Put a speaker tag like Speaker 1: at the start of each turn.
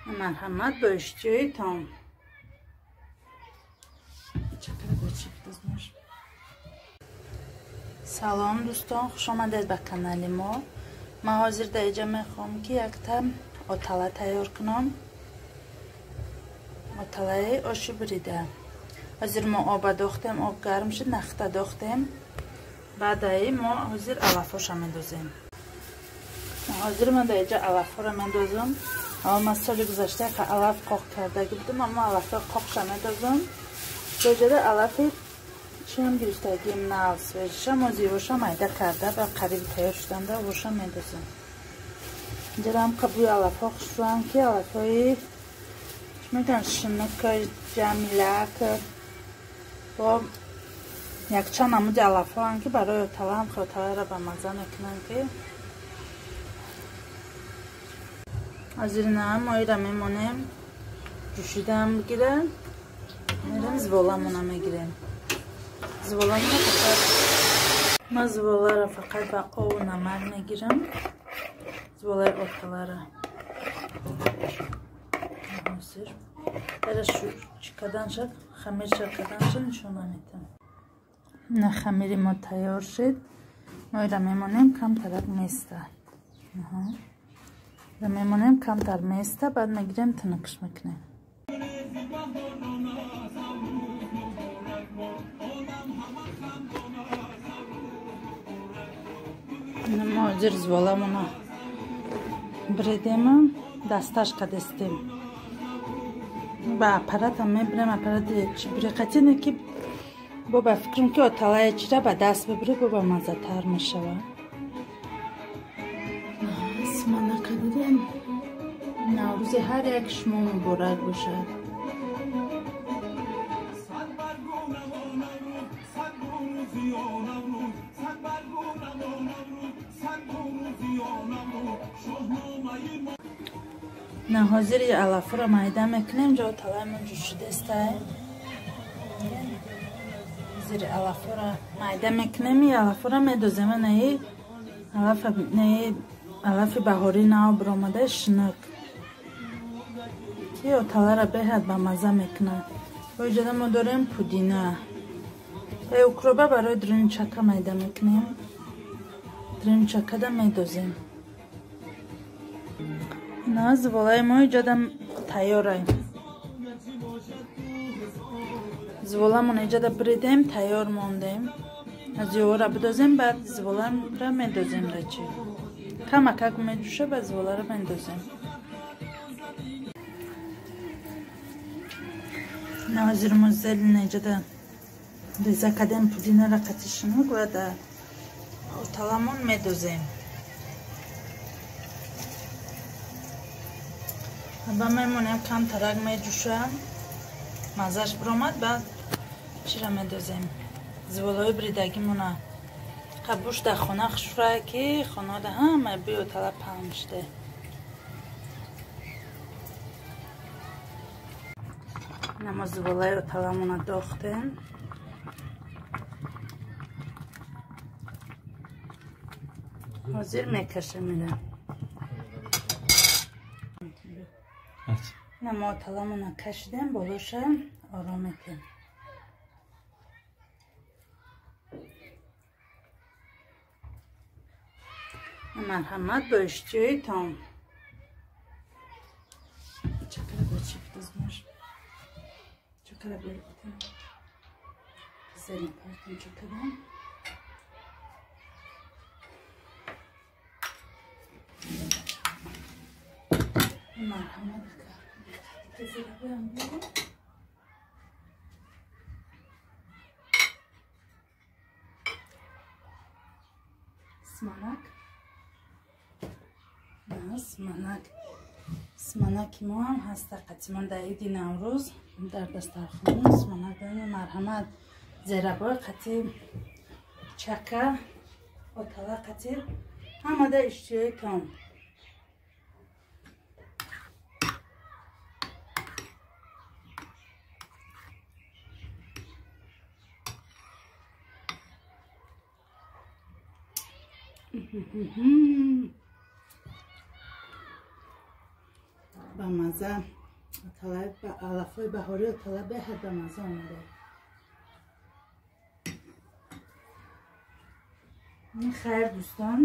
Speaker 1: Марҳамат бо иштиҳоитон. Салом дӯстон, хуш омадед ба канали мо. Ман ҳозир дар инҷа мехоҳам ки якта отала тайёр кунам. Оталаи оши бурида. Ҳозир мо оба дохтем, об гарм шуд, нахта дохтем. Баъдаи мо ҳозир алафҳоша мендозем. Ҳозир ман дар инҷа алафҳоро мендозам. Ман соли гузашта алаф қоқ кардаги будам, аммо алафҳои қоқша мендозам. Ҷоҷада алафи чиам гирифтагим нав свежиша мозиҳоша майда карда ба қариби тайёр шуданда воша мендозам. Инҷаам бӯи алафҳо хушрӯянд ки алафҳои чӣ мегӯянд шинук, ҷамилак бо якчанд намуди алафҳоанд ки барои оталаам оталаро ба мазза мекунанд ки ҳозир на мо ира мемонем ҷӯшидаам бигира, мерем зволамона мегирем. Зволамона фақат ман зволаро фақат ба обу намак мегирам. Зволаи оталаро ҳозир ара чӣ карданша хамирша карданша нишон наметам. На хамири мо тайёр шуд. Мо ира мемонем камтарак места. Ира мемонем камтар места, баъд мегирем тунукш мекунем. Мо ҳозир зволамона бредем, дасташ кадестем. Ба аппаратам мебирем, аппарати чӣ биреқатине ки бо ба фикрам ки оталае чира ба даст бибире, бо ба маззатар мешавад. Сманака дидем. Наврӯзи ҳар як шумо муборак бошад. На ҳозир алафҳоро майда мекунем, ҷо талаймон ҷӯшидастай. Зири алафҳоро майда мекунем, и алафҳоро медозем. Наи алаф, наи алафи баҳорӣ нав биромада шинук ки оталаро беҳад ба мазза мекунад. Бо иҷода мо дорем пудина ва укроба барои дуруни чака майда мекунем. Дуруни чакада медозем. На зволаи мо иҷода тайёраем. Зволамон иҷода биридем, тайёр мондем. Аз ёра бидозем, баъд зволаро медозем дачи. Камакак меҷӯша, баъд зволаро мендозем. На ҳозир мо зелена иҷода реза кардем, пудинаро қати шинук ва дар оталамон медозем. Ба мемонем камтарак меҷӯша, маззаш биромад, баъд чира медозем. Зволаи бридагимона қабуш дар хона хушрӯя ки хонада ҳама бӯи отала паҳн шуда. Мо зволаи оталамона дохтем. Ҳозир мекашем ира. Мо оталамона кашидем, болоша ором мекунем. Марҳамат бо иштиҳоитон. Чакара бо чӣ бидозмаш? Чакара бо зерин партон чакара. Марҳамат сманак. Сманак. Сманаки мо ҳам ҳаста қатимон дар иди Наврӯз дар дастархона сманак дорем. Марҳамат зерабой қати чака отала қати ҳамада иштиҳоитон. Ба маза алафҳои баҳорӣ отала беҳад ба маза омада. Хайр, дӯстон.